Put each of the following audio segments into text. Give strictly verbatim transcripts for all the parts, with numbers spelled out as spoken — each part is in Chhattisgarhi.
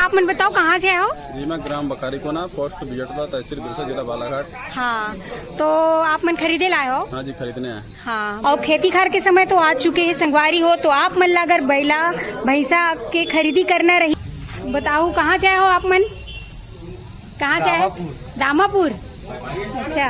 आप मन बताओ, कहाँ से आए हो? जी, मैं ग्राम बकारी कोना, पोस्ट बिजटला, तहसील बिरसा, जिला बालाघाट। हाँ, तो आप मन खरीदे लाए हो? हाँ जी, खरीदने आए। हाँ, और खेती खार के समय तो आ चुके हैं संगवारी हो, तो आप मन ला अगर बैला भैंसा के खरीदी करना रही, बताओ कहाँ से आए हो आप मन? कहाँ से आए हो? दामापुर। दामापुर। अच्छा,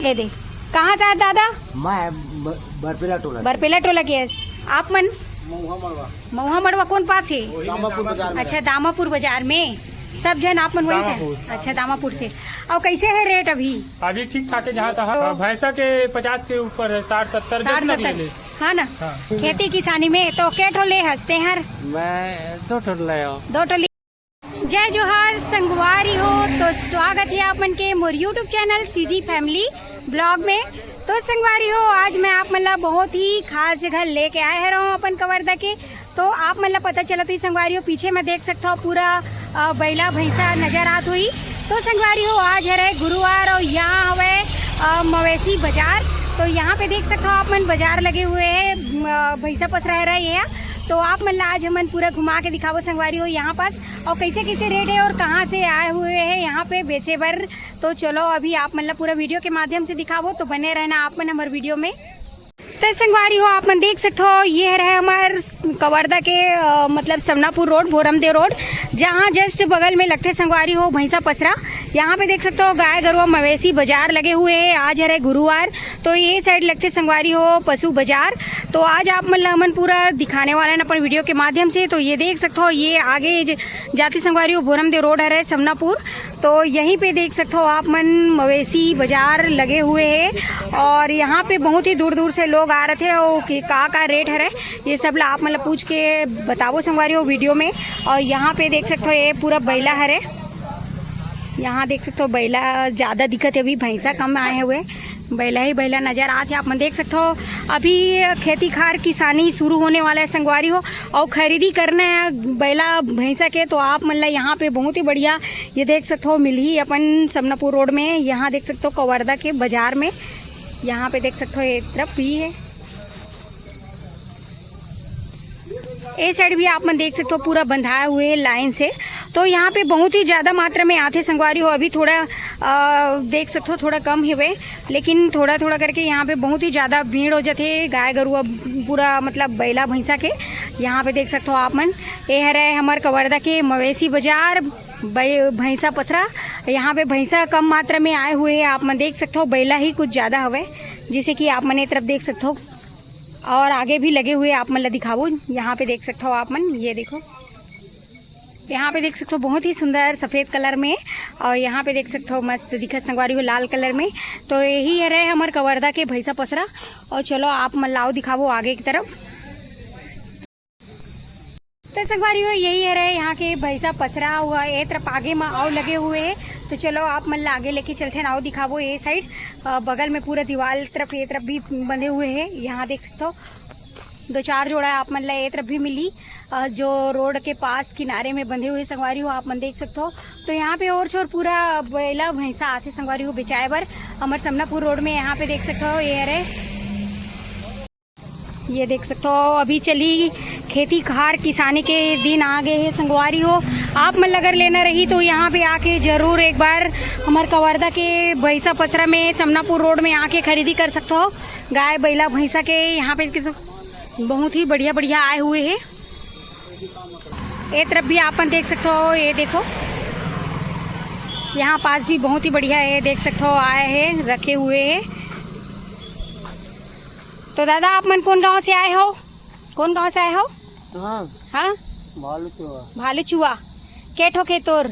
ये दे, कहाँ से आए दादा? मैं ब-, बरपेला टोला। बरपेला टोला के हस। आप मन? महुआ मड़वा। महुआ मड़वा कौन पास है? दामापुर बाजार में। अच्छा, दामापुर बाजार में। सब जन आप मन वहीं से? दामापुर। अच्छा, दामापुर से। और कैसे है रेट अभी? अभी ठीक ठाक है, जहाँ तहाँ। तो भैंसा के पचास के ऊपर है, साठ सत्तर, साठ जितना भी सत्तर। ले ले। हाँ ना? हाँ। खेती किसानी में तो के ठो ले हस तेहर? मैं दो ठो ले आयो। दो ठो ले। जय जोहार संगवारी हो, तो स्वागत है आप मन के मोर YouTube channel CG family blog में। तो संगवारी हो, आज मैं आप मन ला बहुत ही खास जगह लेके आए हरव अपन कवर्धा के। तो आप मन ला पता चलत ही संगवारी हो, पीछे में देख सकत हो पूरा, अ, बैला भैंसा नजर आत होही। तो संगवारी हो, आज हरे गुरुवार और यहाँ हवे, अ, मवेशी बाजार। तो यहाँ पे देख सकत हो आप मन, बाजार लगे हुए हैं, अ, भैंसा पसरा हरे ये। तो आप मन ला आज हमन पूरा घुमा के दिखाबो संगवारी हो यहाँ पास, और कैसे कैसे रेट है और कहाँ से आए हुए हैं यहाँ पे बेचे बर। तो चलो अभी आप मन ला पूरा वीडियो के माध्यम से दिखाबो, तो बने रहना आप मन हमर वीडियो में। तो संगवारी हो, आप मन देख सकत हो, ये हरे हमर कवर्धा के, अ, मतलब समनापुर रोड, भोरमदेव रोड, जहाँ just बगल में लगथे संगवारी हो भैंसा पसरा। यहाँ पे देख सकत हो गाय गरुआ मवेशी बाजार लगे हुए हैं। आज हरे गुरुवार, तो ये साइड लगथे संगवारी हो पशु बाजार। तो आज आप मन ला हमन पूरा दिखाने वाला हन अपन वीडियो के माध्यम से। तो ये देख सकत हो, ये आगे ज-, जाति संगवारी हो भोरमदेव रोड हरे समनापुर। तो यहीं पे देख सकत हो आप मन मवेशी बाजार लगे हुए हैं और यहाँ पे बहुत ही दूर दूर से लोग आ रहे थे और कि का का रेट हरे, ये सब ला आप मन ला पूछ के बताबो संगवारी हो वीडियो में। और यहाँ पे देख सकत हो ये पूरा बैला हरे, यहाँ देख सकत हो बैला ज़्यादा दिखत है, अभी भैंसा कम आए हुए, बैला ही बैला नजर आत हे। आप मन देख सकत हो अभी खेती खार किसानी शुरू होने वाला है संगवारी हो, और खरीदी करना है बैला भैंसा के, तो आप मन ला यहाँ पे बहुत ही बढ़िया ये देख सकत हो मिलही अपन समनापुर रोड में। यहाँ देख सकत हो कवर्धा के बाजार में, यहाँ पे देख सकत हो एक तरफ भी है, ए साइड भी आप मन देख सकत हो पूरा बंधाए हुए है लाइन से। तो यहाँ पे बहुत ही ज़्यादा मात्रा में आथे संगवारी हो। अभी थोड़ा, अ, देख सकत हो थोड़ा कम हवे, लेकिन थोड़ा थोड़ा करके यहाँ पे बहुत ही ज़्यादा भीड़ हो जाथे। गाय गरुआ पूरा मतलब बैला भैंसा के। यहाँ पे देख सकत हो आप मन, ए हरे हमर कवर्धा के मवेशी बाजार, बै-, भैंसा पसरा। यहाँ पे भैंसा कम मात्रा में आए हुए हैं, आप मन देख सकत हो बैला ही कुछ ज़्यादा हवे, जैसे कि आप मन ए तरफ देख सकत हो। और आगे भी लगे हुए आप मन ला दिखाबो। यहाँ पे देख सकत हो आप मन, ये देखो, यहाँ पे देख सकत हो बहुत ही सुंदर सफेद कलर में, और यहाँ पे देख सकत हो मस्त दिखत संगवारी हो लाल कलर में। तो यही हरे हमर कवर्धा के भैंसा पसरा। और चलो आप मन ला अउ दिखाबो आगे की तरफ। तो संगवारी हो, यही हरे यहाँ के भैंसा पसरा हुआ, ए तरफ आगे में अउ लगे हुए हैं। तो चलो आप मन ला आगे लेके चलथे ना, अउ दिखाबो ये साइड। अ, बगल में पूरा दीवार तरफ, ये तरफ भी बंधे हुए हैं। यहाँ देख सकत हो दो चार जोड़ा आप मन ला ये तरफ भी मिली, अ, जो रोड के पास किनारे में बंधे हुए संगवारी हो, आप मन देख सकत हो। तो यहाँ पे ओर छोर पूरा बैला भैंसा आथे संगवारी हो बेचाए बर। हमर समनापुर रोड में यहाँ पे देख सकत हो ये हरे, ये देख सकत हो, अभी चली खेती खार किसानी के दिन आ गए हैं संगवारी हो। आप मन ला अगर लेना रही तो यहाँ पे आके जरूर एक बार हमर कवर्धा के भैंसा पसरा में समनापुर रोड में आके खरीदी कर सकत हो। गाय बैला भैंसा के यहाँ पे तो बहुत ही बढ़िया बढ़िया आए हुए हैं। ए तरफ भी आप मन देख सकत हो, ये देखो यहाँ पास भी बहुत ही बढ़िया है, देख सकत हो आए हैं, रखे हुए हैं। तो दादा, आप मन कौन गांव से आए हो? कौन गांव से आए हो? हाँ। हाँ? भालू चुआ। भालू चुआ। के ठो के तोर?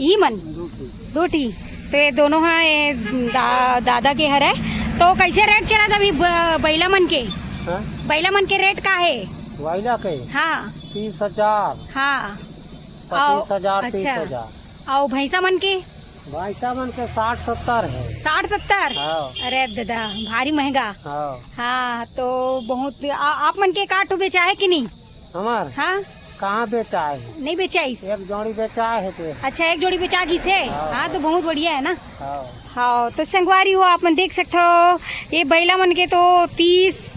ई मन? दू ठी। दू ठी। तो ये दोनों हैं, ये दा-, दादा के हरे। तो कैसे रेट चलत अभी ब-, बैला मन के? हाँ? बैला मन के रेट का है? बैला के? हाँ। तीस हजार। हाँ। पच्चीस हजार, अच्छा। तीस हजार। अउ भैंसा मन के? भैंसा मन के साठ सत्तर है। साठ सत्तर? हाँ। अरे दादा, भारी महंगा। हाँ। हाँ, तो बहुत, आ, आप मन के का ठो बेचा है कि नहीं? हमार? हाँ। कहाँ बेचा है? नहीं बेचाइस? एक जोड़ी बेचा है तो। अच्छा, एक जोड़ी बेचा गिस हे? हाँ। हाँ, तो बहुत बढ़िया है ना। हाँ। हाँ, तो संगवारी हो, आप मन देख सकत हो, ये बैला मन के तो तीस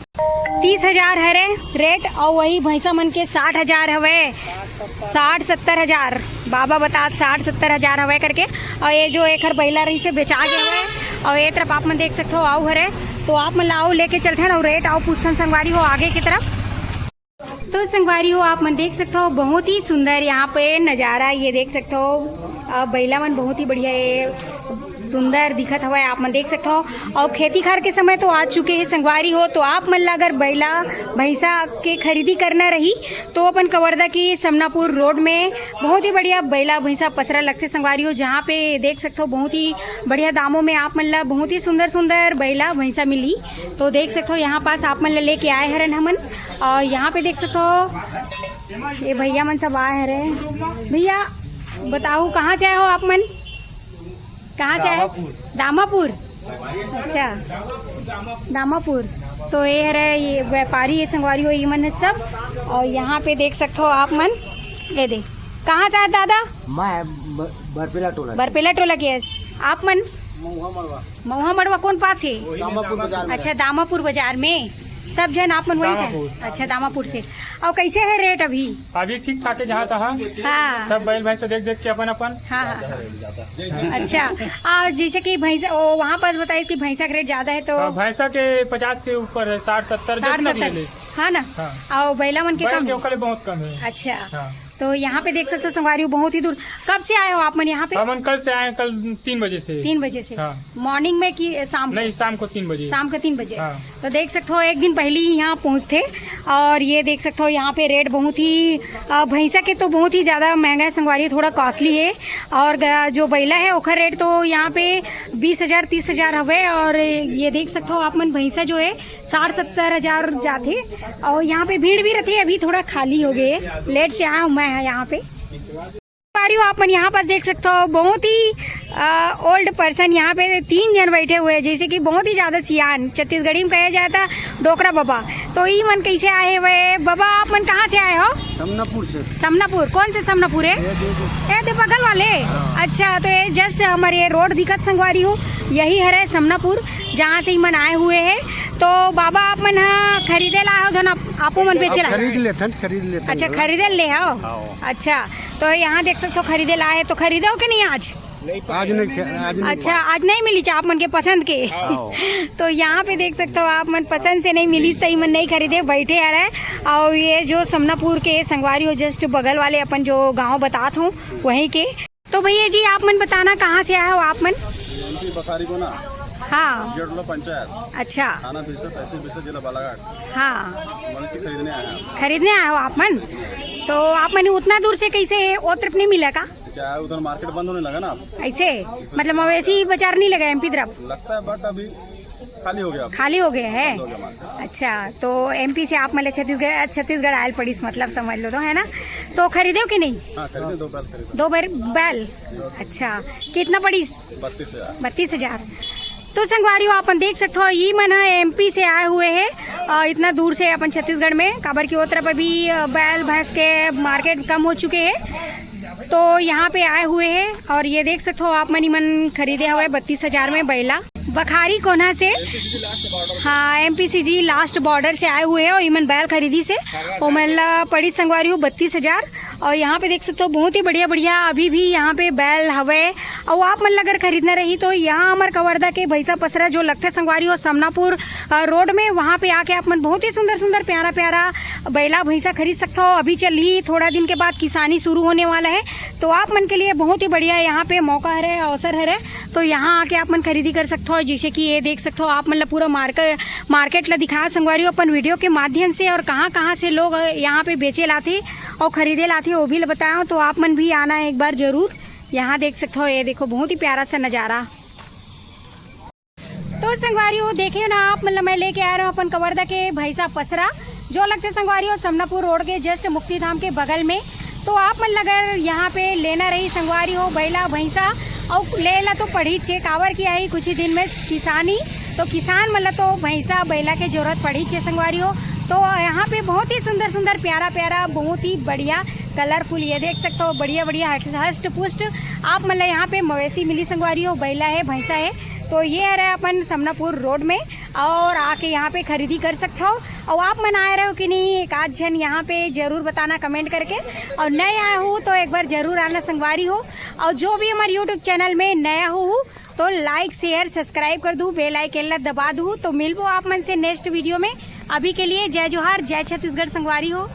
तीस हजार हरे रेट, अउ वही भैंसा मन के साठ हजार हवे, साठ सत्तर हजार। बाबा बतात साठ सत्तर हजार हवे करके। अउ ये जो एखर बैला रहिसे बेचा गे हवे। अउ ये तरफ आप मन देख सकथो, अउ हरे, तो आप मन ला अउ लेके चलथन अउ रेट अउ पूछथन संगवारी हो आगे की तरफ। तो संगवारी हो, आप मन देख सकथो, बहुत ही सुंदर यहाँ पे नज़ारा। ये देख सकथो, अ, बैला मन बहुत ही बढ़िया, ये सुंदर दिखत हवय, आप मन देख सकथो। अउ खेती खार के समय तो आ चुके हे संगवारी हो, तो आप मन ला अगर बैला भैंसा के खरीदी करना रही, तो अपन कवर्धा की समनापुर रोड में बहुत ही बढ़िया बैला भैंसा पसरा लगथे संगवारी हो, जहाँ पे देख सकथो, बहुत ही बढ़िया दामों में आप मन ला बहुत ही सुंदर सुंदर बैला भैंसा मिली। तो देख सकथो, यहाँ पास आप मन ला लेके आए हरन हमन। अउ यहाँ पे देख सकथो, ये भैया मन सब आए हरे। भैया, बताओ, कहाँ से आए हो आप मन? कहाँ से आए? दामापुर। दामापुर। अच्छा, दामापुर। तो ये हरे, ये व्यापारी, ये संगवारी हो, ये मन हे सब। अउ यहाँ पे देख सकथो आप मन, ये दे, कहाँ से आए दादा? मैं ब-, बरपेला टोला। बरपेला टोला के हस आप मन? महुआ मड़वा। महुआ मड़वा कौन पास है? दामापुर बाजार में। अच्छा, दामापुर बाजार में। सब झन आप मन वहीं से? दामापुर। अच्छा, दामापुर से। अउ कैसे है रेट अभी? अभी ठीक ठाक है, जहाँ तहाँ। हाँ। सब बैल भैंसा देख देख के अपन अपन। हाँ, हाँ, हाँ। अच्छा, और जैसे कि भैंसा, वो वहाँ पास बताइए कि भैंसा का रेट ज़्यादा है तो? हाँ, भैंसा के पचास के ऊपर है, साठ सत्तर, साठ जितना भी सत्तर। ले ले। हाँ ना? हाँ। अउ बैला मन के बैल कम के है? ओकरे बहुत कम है। अच्छा। हाँ। तो यहाँ पे देख सकते हो संगवारी हो, बहुत ही दूर। कब से आए हो आप मन यहाँ पे? हमन कल से आए हैं, कल तीन बजे से। तीन बजे से? हाँ। मॉर्निंग में कि शाम को? नहीं, शाम को तीन बजे। शाम को तीन बजे। हाँ। तो देख सकते हो, एक दिन पहले ही यहाँ पहुँचते। और ये देख सकते हो, यहाँ पे रेट बहुत ही, अ, भैंसा के तो बहुत ही ज़्यादा महंगा है संगवारी, थोड़ा कॉस्टली है। और ग-, जो बैला है, ओखर रेट तो यहाँ पे बीस हजार, तीस हजार हवे। और ये देख सकते हो आप मन, भैंसा जो है, साठ सत्तर हजार जाथे। और यहाँ पे भीड़ भी रहती है, अभी थोड़ा खाली हो गए, लेट से आया हूँ मैं यहाँ पे। आ रही हूँ, आप मन यहाँ पास देख सकते हो, बहुत ही, अ, ओल्ड पर्सन यहाँ पे तीन जन बैठे हुए हैं, जैसे कि बहुत ही ज़्यादा सियान, छत्तीसगढ़ी में कहा जाता डोकरा बाबा। तो ई मन कैसे आए हुए? बाबा, आप मन कहाँ से आए हो? समनापुर से। समनापुर? कौन से समनापुर है? ये दे दो। ये दे बगल वाले? हाँ। अच्छा, तो ये जस्ट हमारे ये रोड दिखत संगवारी हो, यही हरे समनापुर, जहाँ से ई मन आए हुए हैं। तो बाबा, आप मन ह खरीदे ला हो धन, आप, आपो मन बेचे ला? खरीद लेथन, खरीद लेथन। अच्छा, खरीदे ले हो? हाँ। अच्छा, तो यहाँ देख सकते हो, खरीदे ला है, तो खरीदे हो कि नहीं आज? आज नहीं खे-, आज नहीं। अच्छा, आज नहीं मिली चा आप मन के पसंद के? हाँ। तो यहाँ पे देख सकते हो, आप मन पसंद से नहीं मिली, तो ई मन नहीं खरीदे, बैठे आ रहे। और ये जो समनापुर के संगवारी हो, जस्ट बगल वाले अपन जो गांव बतात हूँ, वहीं के। तो भैया जी, आप मन बताना, कहाँ से आए हो आप मन? एमपी बखारी कोना। हाँ। गेटलो पंचायत। अच्छा। थाना बिरसा, तहसील बिरसा, जिला बालाघाट। हाँ। मवेशी खरीदने आए हैं। खरीदने आए हो आप मन? तो आप मन उतना दूर से कैसे, वो तरफ नहीं मिला का? क्या है, उधर मार्केट बंद होने लगा ना अब। ऐसे? मतलब मवेशी बाजार नहीं लगा एमपी तरफ? लगता है, बट अभी खाली हो गया। खाली हो गया है? खाली हो गया मार्केट। अच्छा, तो एमपी से आप मतलब छत्तीसगढ़, छत्तीसगढ़ आयल पड़ीस, मतलब समझ लो तो, है ना? तो खरीदे हो कि नहीं? हाँ, खरीदे, दो बैल खरीदे। दो बैल, बैल? अच्छा, कितना पड़ीस? बत्तीस हजार। बत्तीस हजार। तो संगवारी हो, अपन देख सकते हो, ये मन है एमपी से आए हुए हैं और इतना दूर से अपन छत्तीसगढ़ में, काबर की वो तरफ अभी, अ, बैल भैंस के मार्केट कम हो चुके हैं। तो यहाँ पे आए हुए हैं और ये देख सकते हो आप मन, ई मन खरीदे हुए बत्तीस हजार में बैला बखारी कोना से। हाँ, एमपीसीजी लास्ट बॉर्डर से आए हुए हैं और ई मन बैल खरीदी से, ओ मन ला पड़ी संगवारी हो बत्तीस हजार। और यहाँ पे देख सकते हो बहुत ही बढ़िया बढ़िया अभी भी यहाँ पे बैल हवे। और आप मन ला अगर खरीदना रही तो यहाँ हमार कवर्धा के भैंसा पसरा जो लगथे संगवारी हो समनापुर, अ, रोड में, वहाँ पे आके आप मन बहुत ही सुंदर सुंदर प्यारा प्यारा बैला भैंसा खरीद सकते हो। अभी चल ही थोड़ा दिन के बाद किसानी शुरू होने वाला है, तो आप मन के लिए बहुत ही बढ़िया यहाँ पे मौका हरे, अवसर हरे। तो यहाँ आके आप मन खरीदी कर सकते हो। जैसे कि ये देख सकते हो, आप मन ला पूरा मार्केट, मार्केट ला दिखाया संगवारी हो अपन वीडियो के माध्यम से, और कहाँ कहाँ से लोग यहाँ पे बेचे लाथे और खरीदे लाथे, वो भी ला बताया हूँ। तो आप मन भी आना एक बार जरूर। यहाँ देख सकते हो, ये देखो बहुत ही प्यारा सा नज़ारा। तो संगवारी हो, देखे हो ना आप, मतलब मैं लेके आ रहा हूँ अपन कवर्धा के भैंसा पसरा, जो लगथे संगवारी हो समनापुर रोड के जस्ट मुक्तिधाम के बगल में। तो आप मन अगर यहाँ पे लेना रही संगवारी हो बैला भैंसा, और लेला तो पड़ीच हे, काबर कि आही कुछ ही दिन में किसानी, तो किसान मन ला तो भैंसा बैला के जरूरत पड़ीच हे संगवारी हो। तो यहाँ पे बहुत ही सुंदर सुंदर प्यारा प्यारा बहुत ही बढ़िया कलरफुल, ये देख सकते हो बढ़िया बढ़िया हष्ट पुष्ट आप मन ला यहाँ पे मवेशी मिली संगवारी हो, बैला है भैंसा है। तो ये हरे अपन समनापुर रोड में, और आके यहाँ पे खरीदी कर सकते हो। अउ आप मन आए रहो कि नहीं, एक आध झन यहाँ पे जरूर बताना कमेंट करके। अउ नए आए हो तो एक बार जरूर आना संगवारी हो। अउ जो भी हमर YouTube चैनल में नया हो, तो लाइक, शेयर, सब्सक्राइब कर दू, बेल आइकन ला दबा दू। तो मिलबो आप मन से नेक्स्ट वीडियो में। अभी के लिए जय जोहार, जय छत्तीसगढ़ संगवारी हो।